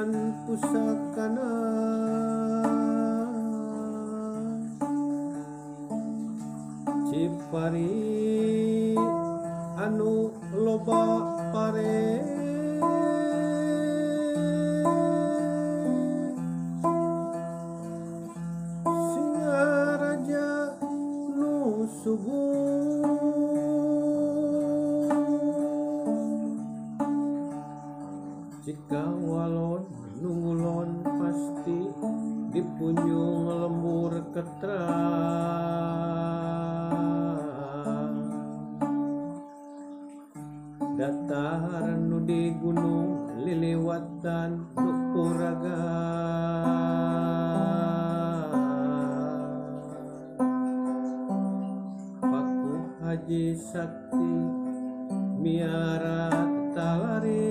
Kagungan pusakana Cipari anu loba pare Singaraja nu subuh Jika walon nungulon pasti dipunjung lembur ketra Datar nu di gunung liliwatan nu puraga Paku Haji Sakti miara talari.